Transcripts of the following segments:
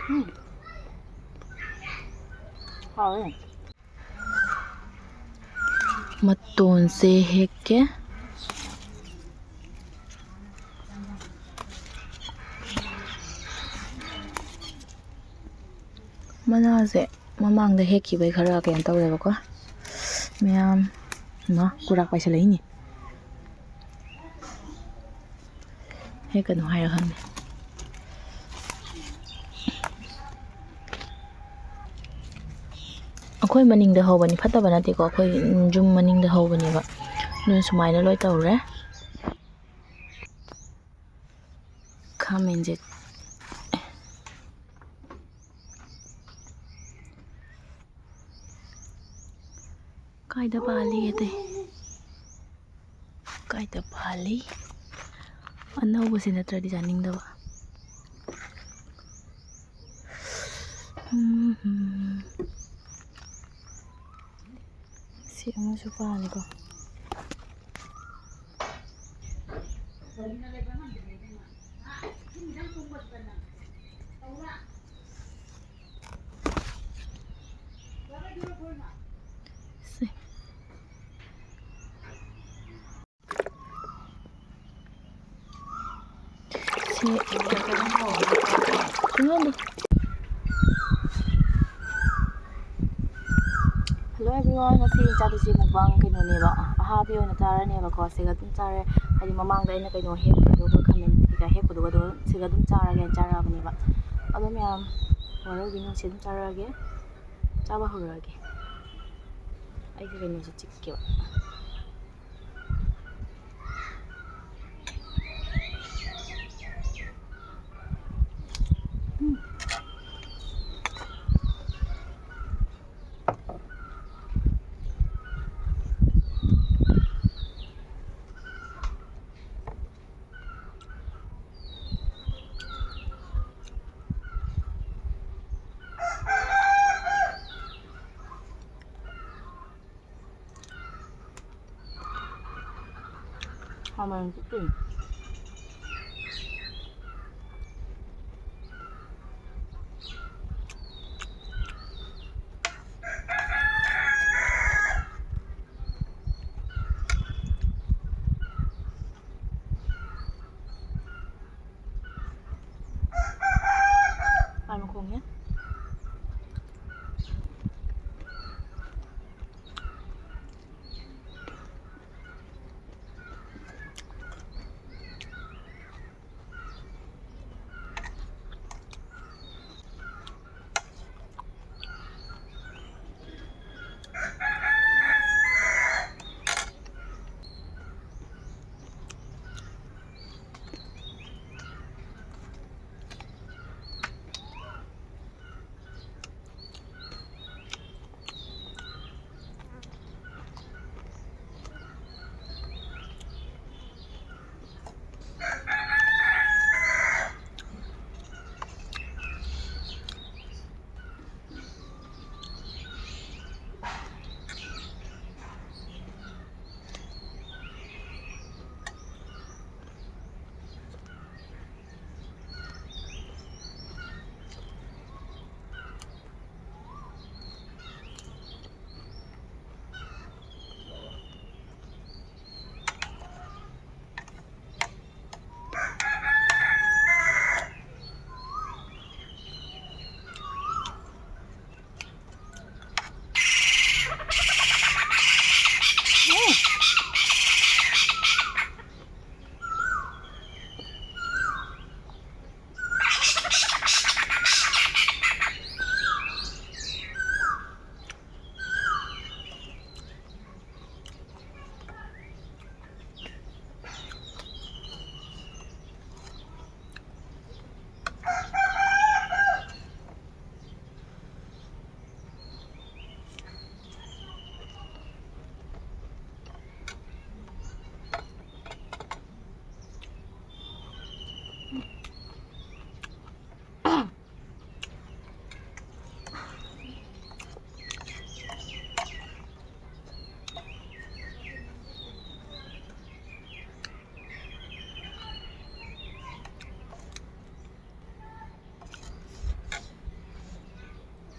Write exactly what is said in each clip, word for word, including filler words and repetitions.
ꯎꯝ꯫ ꯍꯥꯎꯋꯦ꯫ ꯃꯇꯣꯟꯁꯦ ꯍꯦꯛꯀꯦ꯫ ꯃꯅꯥꯁꯦ ꯃꯃꯥꯡꯗ ꯍꯦꯛꯈꯤꯕꯩ ꯈꯔ ꯀꯩꯅꯣ ꯇꯧꯔꯦꯕꯀꯣ꯫ ꯃꯌꯥꯝ ꯏꯃꯥ ꯀꯨꯔꯥꯛ ꯄꯥꯏꯁꯜꯂꯛꯏꯅꯦ꯫ ꯍꯦꯛꯀꯅꯨ ꯍꯥꯏꯔ ꯈꯪꯗꯦ꯫ ꯑꯩꯈꯣꯏ ꯃꯅꯤꯡꯗ ꯍꯧꯕꯅꯤ, ꯐꯠꯇꯕ ꯅꯠꯇꯦꯀꯣ, ꯑꯩꯈꯣꯏ ꯌꯨꯝ ꯃꯅꯤꯡꯗ ꯍꯧꯕꯅꯦꯕ꯫ ꯑꯗꯨꯅ ꯁꯨꯃꯥꯏꯅ ꯂꯣꯏ ꯇꯧꯔꯦ꯫ ꯈꯥꯃꯦꯟꯁꯦ ꯀꯥꯏꯗ ꯄꯥꯜꯂꯤꯒꯦ ꯑꯇꯩ? ꯀꯥꯏꯗ ꯄꯥꯜꯂꯤ? ꯑꯅꯧꯕꯁꯦ ꯅꯠꯇ꯭ꯔꯗꯤ ꯆꯥꯅꯤꯡꯗꯕ꯫ ꯎꯝ, ꯎꯝ꯫ ꯁꯤ ꯑꯃꯁꯨ ꯄꯥꯜꯂꯤꯀꯣ꯫ ꯁꯤ꯫ ꯀꯩꯅꯣꯗꯣ꯫ Hello everyone, ꯉꯁꯤ ꯆꯥꯗꯣꯏꯁꯦ mukbang ꯀꯩꯅꯣꯅꯦꯕ, ꯑꯍꯥꯕꯤ ꯑꯣꯏꯅ ꯆꯥꯔꯅꯦꯕꯀꯣ꯫ ꯁꯤꯒ ꯑꯗꯨꯝ ꯆꯥꯔꯦ, ꯍꯥꯏꯗꯤ ꯃꯃꯥꯡꯗ ꯑꯩꯅ ꯀꯩꯅꯣ ꯍꯦꯛꯄꯗꯨꯒ, ꯈꯥꯃꯦꯟ ꯀꯩꯀꯥ ꯍꯦꯛꯄꯗꯨꯒ ꯑꯗꯨꯝ ꯁꯤꯒ ꯑꯗꯨꯝ ꯆꯥꯔꯒꯦꯅ ꯆꯥꯔꯛꯑꯕꯅꯦꯕ꯫ ꯑꯗꯣ ꯃꯌꯥꯝ ꯋꯥꯔꯧꯕꯤꯅꯨ, ꯁꯤ ꯑꯗꯨꯝ ꯆꯥꯔꯛꯑꯒꯦ, ꯆꯥꯕ ꯍꯧꯔꯛꯑꯒꯦ꯫ ꯑꯩꯁꯦ ꯀꯩꯅꯣꯁꯦ ꯆꯤꯛꯀꯦꯕ꯫ ꯈꯥꯃꯦꯟ ꯆꯤꯛꯇꯣꯏꯅꯤ꯫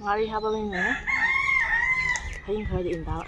ꯉꯥꯔꯤ ꯍꯥꯞꯄꯕꯅꯤꯅ ꯍꯌꯤꯡ ꯈꯔꯗꯤ ꯏꯟ ꯇꯥꯕ꯫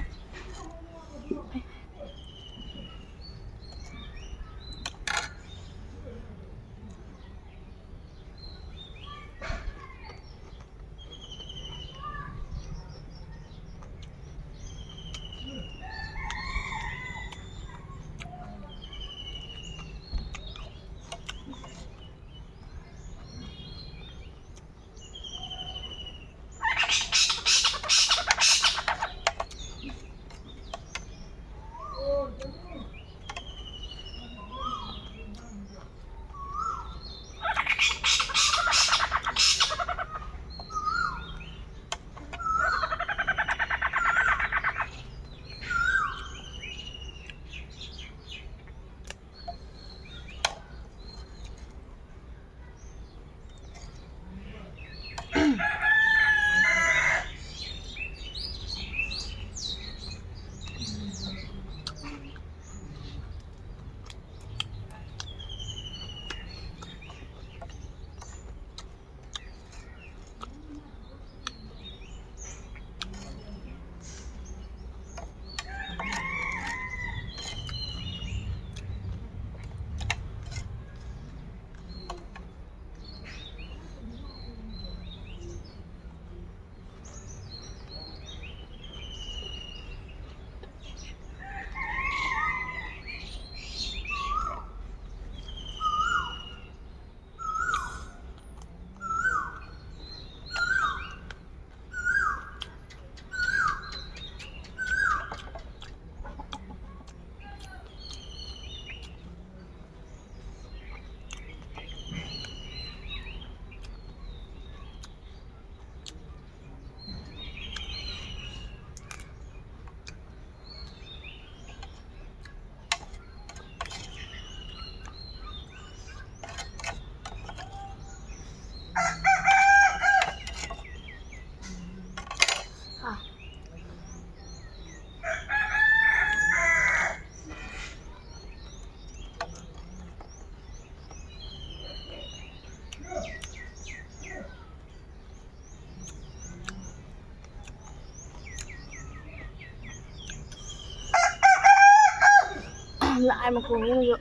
ꯃꯈꯣꯡ ꯌꯦꯡꯉꯨ꯫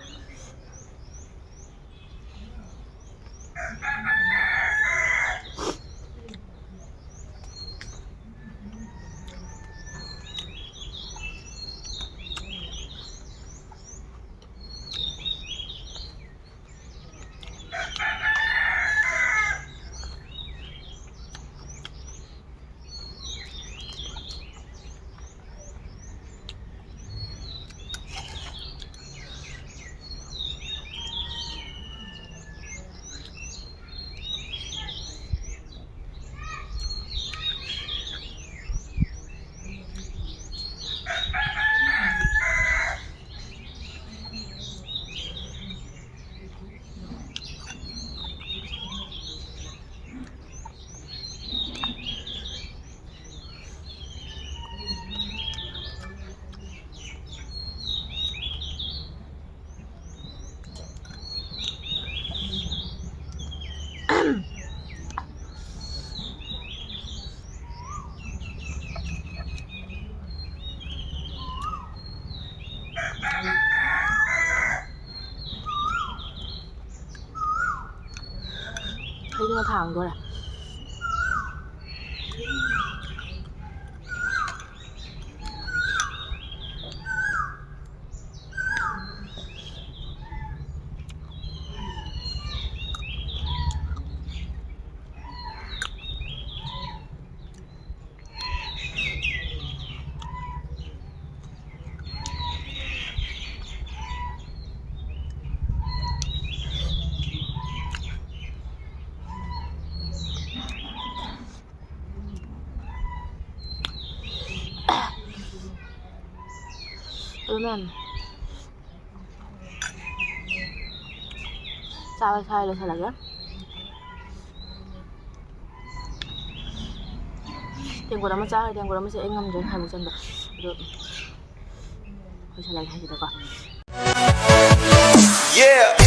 ꯍꯩꯅ ꯊꯥꯡꯗꯣꯔꯦ꯫ ꯑꯗꯨ ꯃꯌꯥꯝꯅ ꯆꯥꯕ ꯁꯥꯏ ꯂꯣꯏꯁꯤꯜꯂꯒꯦ꯫ ꯇꯦꯡꯀꯣꯠ ꯑꯃ ꯆꯥꯈ꯭ꯔꯦ, ꯇꯦꯡꯀꯣꯠ ꯑꯃꯁꯦ ꯑꯩ ꯉꯝꯗ꯭ꯔꯦ ꯈꯥꯏꯕ ꯆꯟꯕ꯫ ꯑꯗꯣ ꯂꯣꯏꯁꯤꯜꯂꯒꯦ ꯍꯥꯏꯁꯤꯗꯀꯣ꯫ Yeah.